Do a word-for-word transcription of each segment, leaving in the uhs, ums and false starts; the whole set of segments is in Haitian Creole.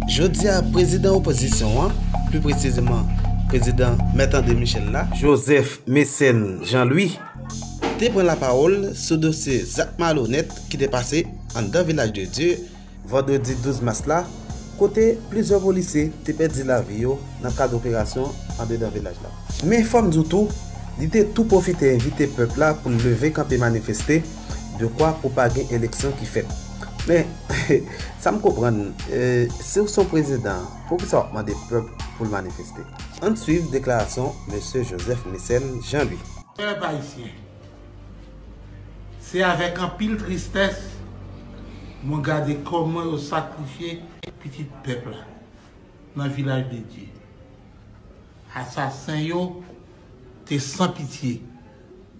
Jodi a, prezidan opozisyon an, pli presizeman, prezidan Mèt André Michel la, Joseph Mécène Jean Louis, te pran lapawòl sou dosye zak malonèt ki te pase anndan Vilaj de Dye vandredi douz mas la, kote plizyè polisye te pèdi lavi yo nan kad operasyon andedan vilaj la. Men fò m di w tou, li te tou pwofite envite pèp la pou l leve kanpe manifeste, dekwa pou pa gen eleksyon ki fèt. Men, sa m konprann, e, si w se yon prezidan, poukisa w ap mande pèp pou l manifeste? Ann swiv deklarasyon mesye Joseph Mécène Jean Louis. Pèp ayisyen, se avèk anpil tristès mwen gade kòman yo sakrifye pitit pèp la nan Vilaj de Dye. Asasen yo te san pitye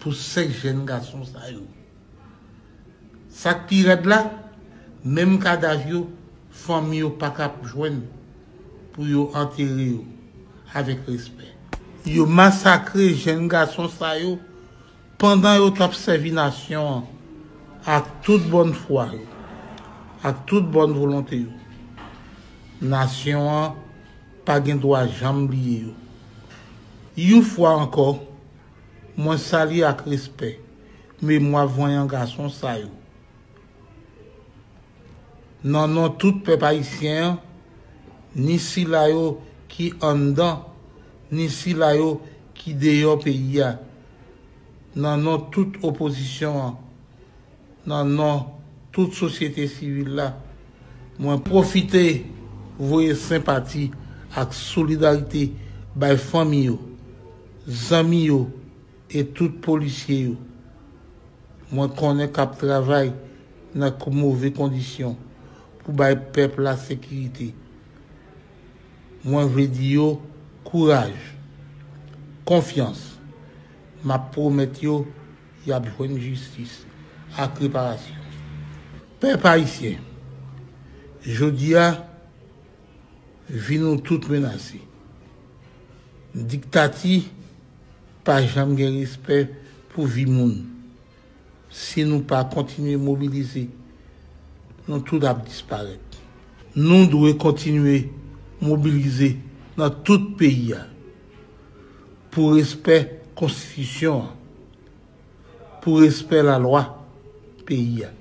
pou senk jèn gason sa yo. Sa k pi rèd la, menm kadav yo, fanmi yo pa ka ap jwenn pou yo antere yo avèk respè. Yo masakre jèn gason sa yo pandan yo t ap sèvi nasyon an ak tout bòn fwa yo, ak tout bòn volonte yo. Nasyon an pa gen dwa janm bliye yo. Yon fwa ankò, mwen salye ak respè memwa vanyan gason sa yo. Nan non tout pèp ayisyen an, ni sila yo ki anndan, ni sila yo ki deyò peyi a, nan non tout opozisyon an, nan non tout sosyete sivil la, mwen pwofite voye senpati ak solidarite bay fanmi yo, zanmi yo e tout polisye yo. Mwen konnen k ap travay nan k-, move kondisyon pou bay pèp la sekirite. Mwen vle di yo kouraj, konfyans. M ap pwomèt yo y ap jwenn jistis ak reparasyon. Pèp ayisyen, jodi a, vi nou tout menase. Diktati pa janm gen respè pou vi moun. Si nou pa kontinye mobilize, nou tout ap disparèt. Nou dwe kontinye mobilize nan tout peyi a pou respè konstitisyon an, pou respè lalwa peyi a.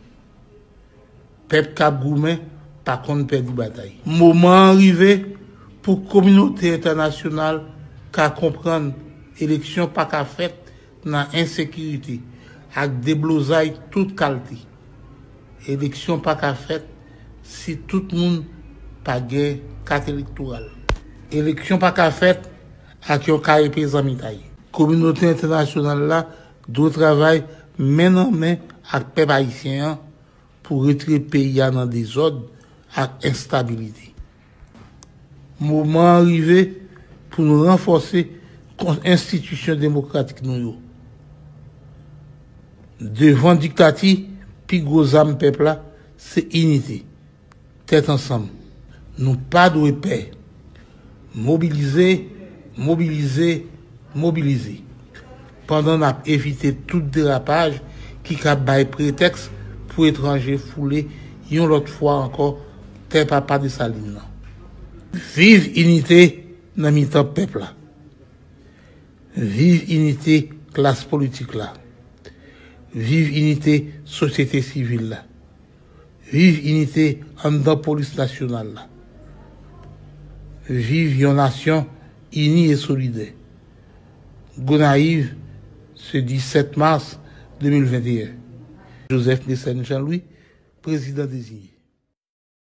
Pèp k ap goumen pa konn pèdi batay. Moman an rive pou kominote entènasyonal ka konprann eleksyon pa ka fèt nan ensekirite ak deblozay tout kalte. Eleksyon pa ka fèt si tout moun pa gen kat elektoral. Eleksyon pa ka fèt ak yon karepe zanmitay. Kominote entènasyonal la dwe travay men nan men ak pèp ayisyen an pou retire peyi a nan dezòd ak enstabilite. Moman an rive pou nou ranfòse kon-, enstitisyon demokratik nou yo. Devan diktati, pi gwo zam pèp la se inite. Tèt ansanm. Nou pa dwe pè. Mobilize, mobilize, mobilize. Pandan n ap evite tout derapaj ki ka bay pretèks pou etranje foule yon lòt fwa ankò tè Papa Desalin nan. Viv inite nan mitan pèp la. Viv inite klas politik la. Viv inite sosyete sivil la. Viv inite anndan polis nasyonal la. Viv yon nasyon ini e solidè. Gonayiv, se disèt mas de mil venteyen. Joseph Mécène Jean Louis, prezidan deziye.